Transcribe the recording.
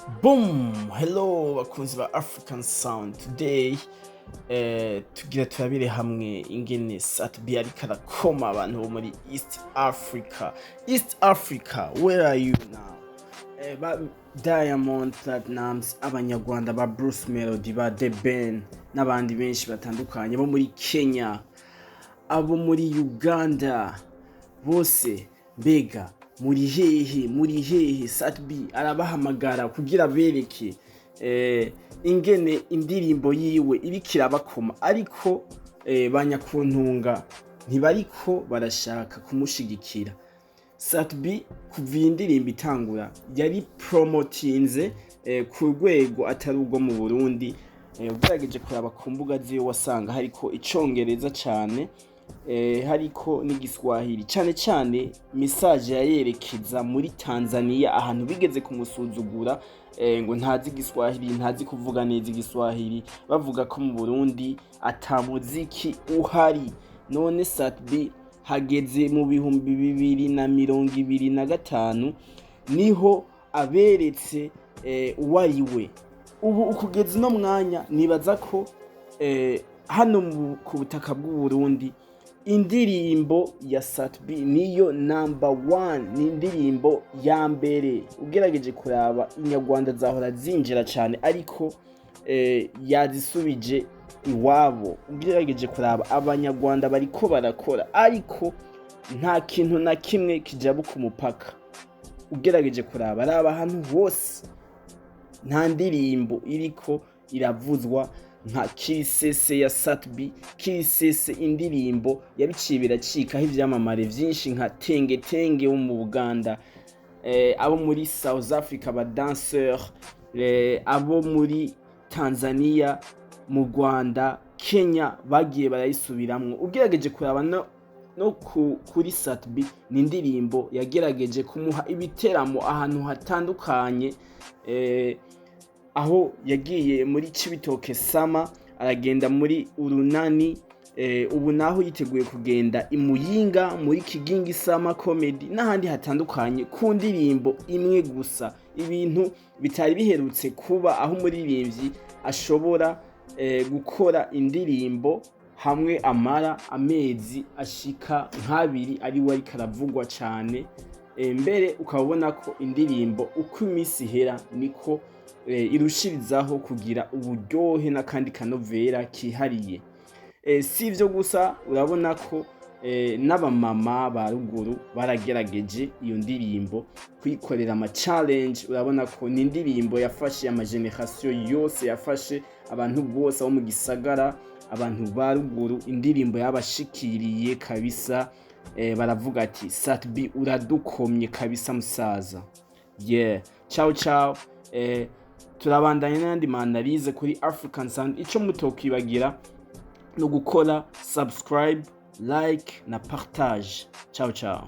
Boom! Hello bakunzi ba African Sound. Today tugira turabire hamwe ingene Sat-B ariko arakoma abantu bo muri East Africa. East Africa, where are you now? Ba Diamond Platnumz, abanyarwanda ba Bruce Melody, ba The Ben n'abandi benshi batandukanye bo muri Kenya, abo muri Uganda bose, mbega muri hehe? Muri hehe? Sat-B arabahamagara kugira bereke ingene indirimbo yiwe iriko irabakoma, ariko banyakuntunga ntibariko barashaka kumushigikira. Sat-B kuva iyi ndirimbo itangura yari promotinze ku rwego atari urwo mu Burundi. Ugerageje kuraba ku mbuga ziwe, wasanga hariko icongereza cane, hariko n'igiswahili cane cane. Message yayerekeza muri Tanzania, ahantu bigeze kumusuzugura ngo ntazi igiswahili, ntazi kuvuga neza igiswahili, bavuga ko mu Burundi ata muziki uhari. None Sat-B hageze mu 2025 niho aberetse uwo ari we. Ubu ukugeza uno mwanya, nibaza ko hano ku butaka bw'u Burundi indirimbo ya Sat-B niyo number one, ni indirimbo ya mbere. Ugerageje kuraba, inyarwanda zahora zinjira cyane, ariko yazisubije iwabo. Ugerageje kuraba, abanyarwanda bariko barakora, ariko nta kintu na kimwe kijabuka umupaka. Ugerageje kuraba, raba ahantu hose, nta ndirimbo iriko iravuzwa nka Kirisese ya Sat-B. Kirisese, indirimbo yabiciye biracikaho ivyamamare vyinshi nka Tenge Tenge wo mu Buganda, abo muri South Africa, ba danseur, abo muri Tanzania, mu Rwanda, Kenya, bagiye barayisubiramwo. Ugerageje kuraba no kuri Sat-B, ni indirimbo yagerageje kumuha ibiteramo ahantu hatandukanye, aho yagiye muri Cibitoke Sama, aragenda muri Urunani, ubu naho yiteguye kugenda i Muyinga muri Kigingi Sama Comedy n'ahandi hatandukanye ku ndirimbo imwe gusa. Ibintu bitari biherutse kuba, aho umuririmbyi ashobora gukora indirimbo hamwe amara amezi ashika nk'abiri ari we ariko aravugwa cane. Mbere ukaba ubona ko indirimbo uko iminsi ihera niko irushirizaho kugira uburyohe n'akandi kanovera kihariye. Si ivyo gusa, urabona ko n'abamama ba ruguru baragerageje iyo ndirimbo kuyikorera ama challenge. Urabona ko ni indirimbo yafashe ama generation yose, yafashe abantu bose abo mu gisagara, abantu ba ruguru, indirimbo yabashikiriye kabisa. Baravuga ati: "Sat-B uradukomye kabisa musaza." Yeah, ciao ciao. Turabandanya n'ayandi ma analyse kuri African Sound. Ico mutokwibagira no gukora subscribe, like na partage. Ciao ciao.